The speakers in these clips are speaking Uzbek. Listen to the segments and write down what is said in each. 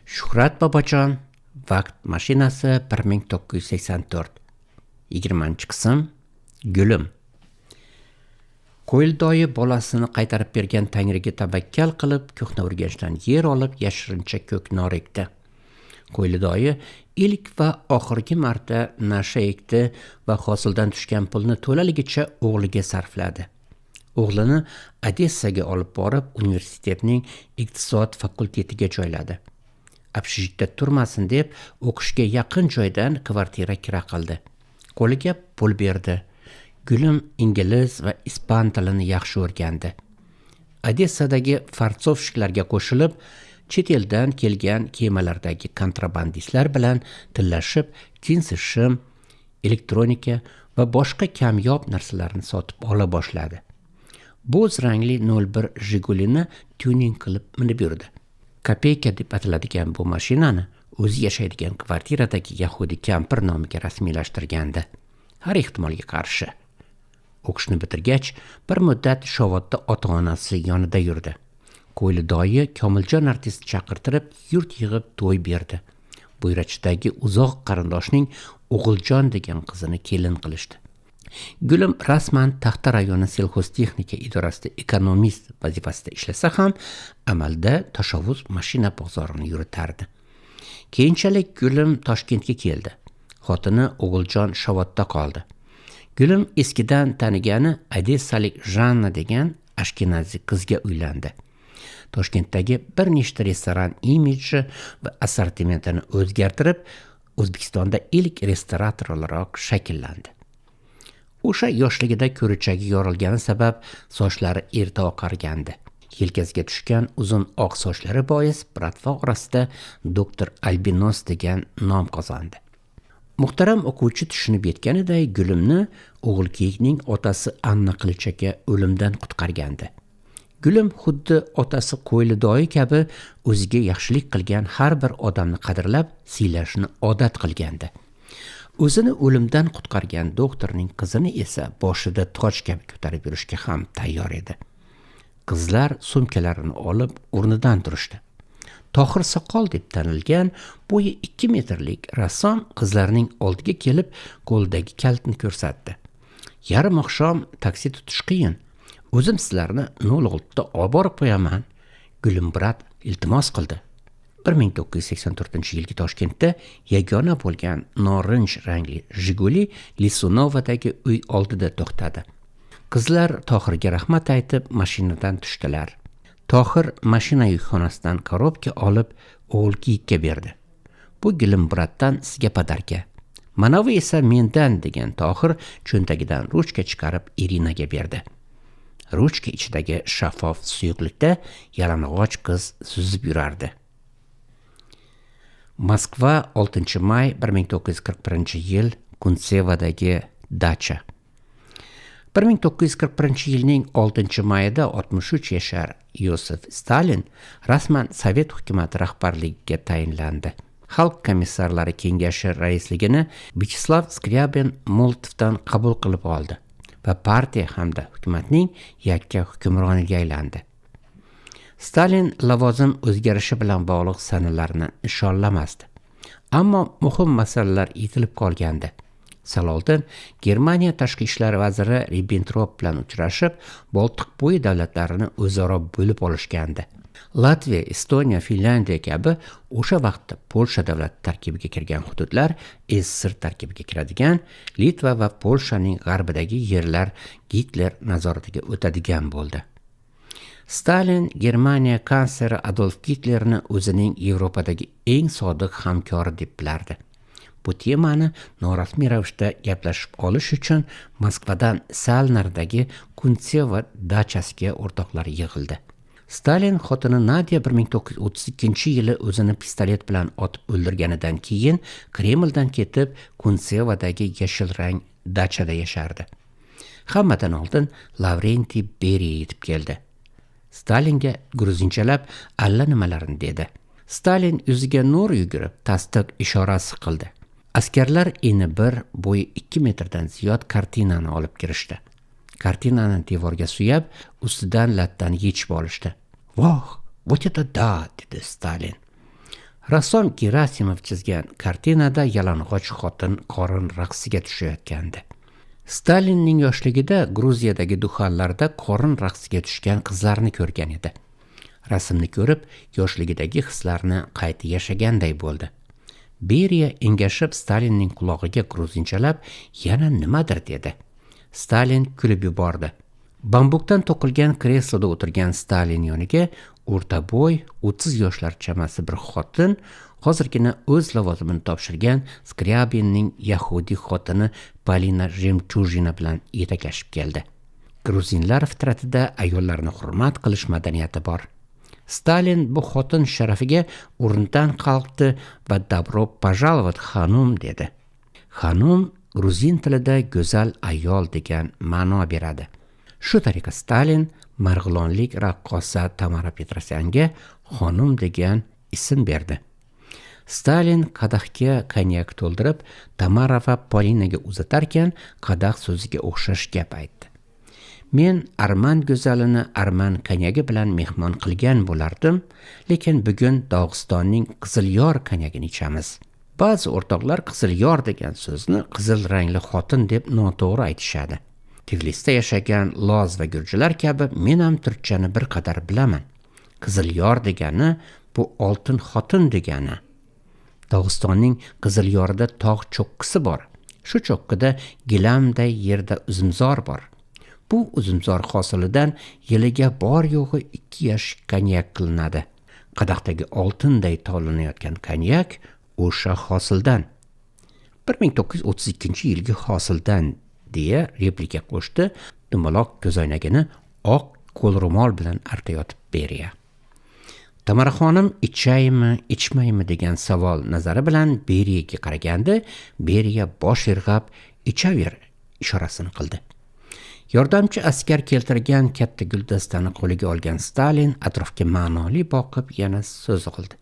Shuhrat Bobojon, Vaqt mashinasi, 1984, 20-qism. Gulim. Qo'yildoyi bolasini qaytarib bergan Tangriga tavakkal qilib, Ko'hna Urganchdan yer olib, yashirincha ko'knor ekdi. Qo'ylidoyi ilk va oxirgi marta nasha ekdi va hosildan tushgan pulni to'laligicha o'g'liga sarfladi. O'g'lini Odessaga olib borib, universitetning iqtisod fakultetiga joyladi. Общежитда turmasin deb, o'qishga yaqin joydan kvartira kira qildi. Qo'liga pul berdi. Gulim ingliz va ispan tilini yaxshi o'rgandi. Odessadagi фарцовщик larga qo'shilib, chet eldan kelgan kemalardagi kontrabandistlar bilan tillashib, jinsi shim, elektronika va boshqa kamyob narsalarni sotib ola boshladi. Bo'z rangli 01 Jigulini tuning qilib minib yurdi. Kopeyka deb ataladigan bu mashinani o'zi yashaydigan kvartiradagi yahudiy kampir nomiga rasmiylashtirgandi, har ehtimolga qarshi. O'qishni bitirgach, bir muddat Shovodda ota onasi yonida yurdi. Qo'ylidoyi Komiljon artist chaqirtirib, yurt yig'ib to'y berdi. Bo'yrachidagi uzoq qarindoshning O'g'iljon degan qizini kelin qilishdi. Gulim rasman Taxta rayoni Selxoztexnika idorasida ekonomist vazifasida ishlasa ham, amalda Toshovuz mashina bozorini yuritardi. Keyinchalik Gulim Toshkentga keldi. Xotini, O'g'iljon Shovodda qoldi. Gulim eskidan tanigani odessalik Janna degan ashkenazi qizga uylandi. Toshkentdagi bir nechta restoran imidji va assortimentini o'zgartirib, O'zbekistonda ilk restorator o'laroq shakllandi. O'sha yoshligida ko'richagi yorilgani sabab sochlari erta oqargandi. Yelkasiga tushgan uzun oq sochlari bois братва orasida Doktor Albinos degan nom qozondi. Muhtaram o'quvchi tushunib yetganiday, Gulimni o'g'il kiyikning otasi Anna Qilich aka o'limdan qutqargandi. Gulim xuddi otasi Qo'ylidoyi kabi o'ziga yaxshilik qilgan har bir odamni qadrlab, siylashni odat qilgandi. O'zini o'limdan qutqargan doktorning qizini esa boshida toj kabi ko'tarib yurishga ham tayyor edi. Qizlar sumkalarini olib, o'rnidan turishdi. Tohir Soqol deb tanilgan, bo'yi 2 metrlik rassom qizlarning oldiga kelib, qo'lidagi kalitni ko'rsatdi. "Yarim oqshom, taksi tutish qiyin. O'zim sizlarni 06da olib borib qo'yaman", Gulim брат iltimos qildi. 1984 yilgi Toshkentda yagona bo'lgan norinj rangli Jiguli Lisunovadagi uy oldida to'xtadi. Qizlar Tohirga rahmat aytib, mashinadan tushdilar. Tohir mashina yukxonasidan korobka olib, o'g'il kiyikka berdi. "Bu Gulim брат dan sizga подарка, manavi esa mendan", degan Tohir cho'ntagidan ruchka chiqarib, Irinaga berdi. Ruchka ichidagi shaffof suyuqlikda yalang'och qiz suzib yurardi. Moskva, 6 may 1941 yil, Kuntsevadagi dacha. 1941 yilning 6 mayida 63 yashar Yosif Stalin rasman Sovet hukumati rahbarligiga tayinlandi. Xalq komissarlari kengashi raisligini Vyacheslav Skryabin Molotovdan qabul qilib oldi va partiya hamda hukumatning yakka hukmroniga aylandi. Stalin lavozim o'zgarishi bilan bog'liq sanalarni nishonlamasdi, ammo muhim masalalar yetilib qolgandi. Sal oldin Germaniya tashqi ishlar vaziri Ribbentrop bilan uchrashib, Boltiqbo'yi davlatlarini o'zaro bo'lib olishgandi. Latviya, Estoniya, Finlyandiya kabi o'sha vaqtda Polsha davlati tarkibiga kirgan hududlar SSSR tarkibiga kiradigan Litva va Polshaning g'arbidagi yerlar Gitler nazoratiga o'tadigan bo'ldi. Stalin Germaniya kansleri Adolf Gitlerni o'zining Yevropadagi eng sodiq hamkori deb bilardi. Bu temani norasmiy ravishda gaplashib olish uchun Moskvadan sal naridagi Kuntsevo dachasiga o'rtoqlar yig'ildi. Stalin xotini Nadya 1932 yili o'zini pistolet bilan otib o'ldirganidan keyin Kremldan ketib, Kuntsevodagi yashil rang dachada yashardi. Hammadan oldin Lavrentiy Beriya yetib keldi. Stalinga gruzinchalab alla nimalarni dedi. Stalin yuziga nur yugurib, tasdiq ishorasi qildi. Askarlar eni 1, bo'yi 2 metrdan ziyod kartinani olib kirishdi. Kartinani devorga suyab, ustidan lattani yechib olishdi. "Voh, вот это да!" dedi Stalin. Rassom Gerasimov chizgan kartinada yalang'och xotin qorin raqsiga tushayotgandi. Stalinning yoshligida Gruziyadagi duxanlarda qorin raqsiga tushgan qizlarni ko'rgan edi. Rasmni ko'rib, yoshligidagi hislarni qayta yashaganday bo'ldi. Beriya engashib Stalinning qulog'iga gruzinchalab yana nimadir dedi. Stalin kulib yubordi. Bambukdan to'qilgan kresloda o'tirgan Stalin yoniga o'rta bo'y, 30 yoshlar chamasi bir xotin, hozirgina o'z lavozimini topshirgan Skryabinning yahudiy xotini Polina Jemchujina bilan yetaklashib keldi. Gruzinlar fitratida ayollarni hurmat qilish madaniyati bor. Stalin bu xotin sharafiga o'rnidan qalqdi va "Добро пожаловать, xanum" dedi. Xanum gruzin tilida go'zal ayol degan ma'no beradi. Shu tariqa Stalin marg'ilonlik raqqosa Tamara Petrosyanga xonum degan ism berdi. Stalin qadahga konyak to'ldirib Tamara va Polinaga uzatarkan, qadah so'ziga o'xshash gap aytdi. Men arman go'zalini arman konyagi bilan mehmon qilgan bo'lardim, lekin bugun Dog'istonning Qizilyor konyagini ichamiz. Ba'zi o'rtoqlar Qizilyor degan so'zni qizil rangli xotin deb noto'g'ri aytishadi. Tiflisda yashagan loz va gurjilar kabi men ham turkchani bir qadar bilaman. Qizilyor degani bu oltin xotin degani. Dog'istonning Qizilyorida tog' cho'qqisi bor. Shu cho'qqida gilamday yerda uzumzor bor. Bu uzumzor hosilidan yiliga bor yo'g'i 2 yashik konyak qilinadi. Qadahdagi oltinday tovlanayotgan konyak o'sha hosildan. 1932-yilgi hosildan, deya replika qo'shdi dumaloq ko'zoynagini oq qo'l ro'mol bilan artayotib Beriya. Tamaraxonim ichaymi, ichmaymi degan savol nazari bilan Beriyaga qaraganda, Beriya bosh irg'ab ichaver ishorasini qildi. Yordamchi askar keltirgan katta guldastani qo'liga olgan Stalin atrofga ma'noli boqib yana so'z qildi.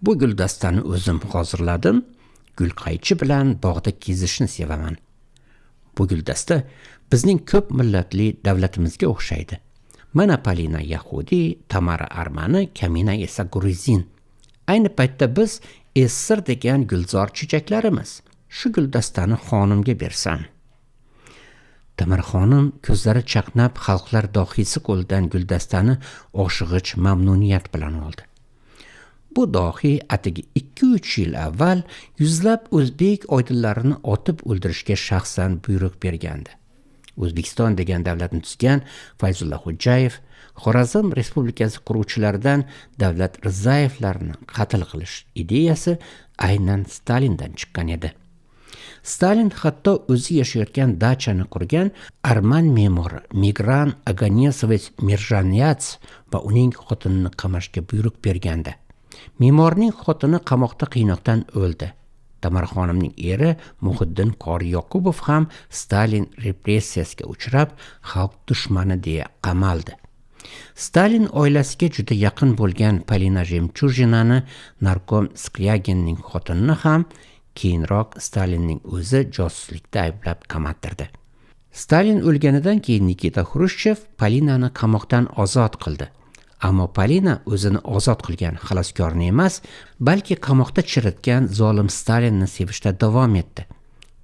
Bu guldastani o'zim hozirladim. Gulqaychi bilan bog'da kezishni sevaman. Bu guldasta bizning ko'p millatli davlatimizga o'xshaydi. Mana Polina yahudiy, Tamara armani, Kamina esa gruzin. Ayni paytda biz Essir degan gulzor chechaklarimiz. Shu guldastani xonimga bersam. Tamara xonim ko'zlari chaqnab xalqlar dohiysi qo'lidan guldastani oshig'ich mamnuniyat bilan oldi. Bu dohiy atigi 2-3 yil avval yuzlab o'zbek oydinlarini otib o'ldirishga shaxsan buyruq bergandi. O'zbekiston degan davlatni tuzgan Fayzulla Xo'jayev, Xorazm Respublikasi quruvchilaridan Davlat Rizayevlarni qatl qilish ideyasi aynan Stalindan chiqqan edi. Stalin hatto o'zi yashayotgan dachani qurgan arman me'mori Migran Oganesovich Mirjanyats va uning xotinini qamashga buyruq bergandi. Me'morning xotini qamoqda qiynoqdan o'ldi. Tamara xonimning eri Muhiddin Qori Yoqubov ham Stalin repressiyasiga uchrab, xalq dushmani deya qamaldi. Stalin oilasiga juda yaqin bo'lgan Polina Jemchujinani narkom Skryaginning xotinini ham keyinroq Stalinning o'zi josuslikda ayblab qamattirdi. Stalin o'lganidan keyin Nikita Xrushchev Polinani qamoqdan ozod qildi. Ammo Polina o'zini ozod qilgan xaloskorni emas, balki qamoqda chiritgan zolim Stalinni sevishda davom etdi.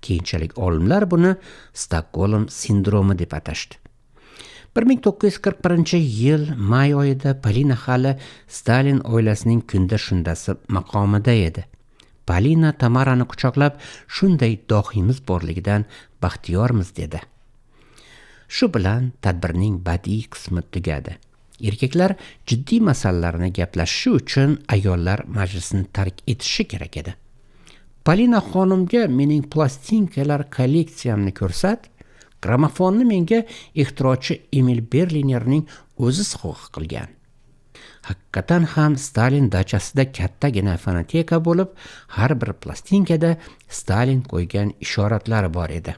Keyinchalik olimlar buni Stokgolm sindromi deb atashdi. 1941-yil may oyida Polina hali Stalin oilasining kunda shundasi maqomida edi. Polina Tamarani quchoqlab, shunday dohiymiz borligidan baxtiyormiz dedi. Shu bilan tadbirning badiiy qismi tugadi. Erkaklar jiddiy masalalarni gaplashishi uchun ayollar majlisni tark etishi kerak edi. Polina xonimga mening plastinkalar kolleksiyamni ko'rsat, gramofonni menga ixtirochi Emil Berlinerning o'zi sovg'a qilgan. Haqiqatan ham Stalin dachasida kattagina fonoteka bo'lib, har bir plastinkada Stalin qo'ygan ishoratlar bor edi.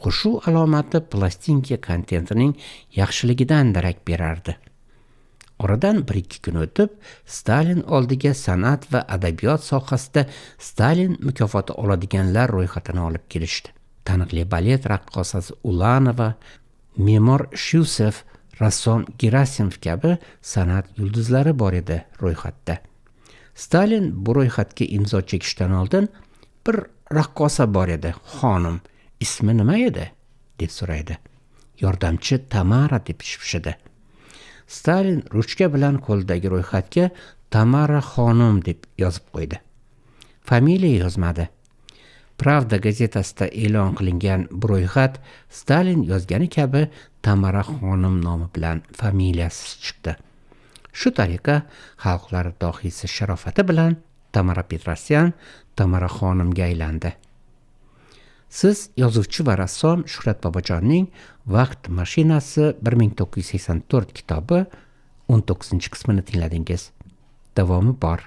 Qo'shuv alomati plastinka kontentining yaxshiligidan darak berardi. Oradan 1-2 kun o'tib, Stalin oldiga san'at va adabiyot sohasida Stalin mukofoti oladiganlar ro'yxatini olib kelishdi. Taniqli balet raqqosasi Ulanova, me'mor Shusev, rassom Gerasimov kabi san'at yulduzlari bor edi ro'yxatda. Stalin bu ro'yxatga imzo chekishdan oldin bir raqqosa bor edi, xonim, ismi nima edi, deb so'raydi. Yordamchi Tamara deb pishpishidi. Stalin ruchka bilan qo'lidagi ro'yxatga Tamara xonim deb yozib qo'ydi. Familiya yozmadi. Pravda gazetasida e'lon qilingan bu ro'yxat Stalin yozgani kabi Tamara xonim nomi bilan familiyasiz chiqdi. Shu tariqa xalqlar dohiysi sharofati bilan Tamara Petrosyan Tamara xonimga aylandi. Siz yozuvchi va rassom Shuhrat Bobojonning Vaqt mashinasi 1984 kitobi 19-qismini tingladingiz. Davomi bor.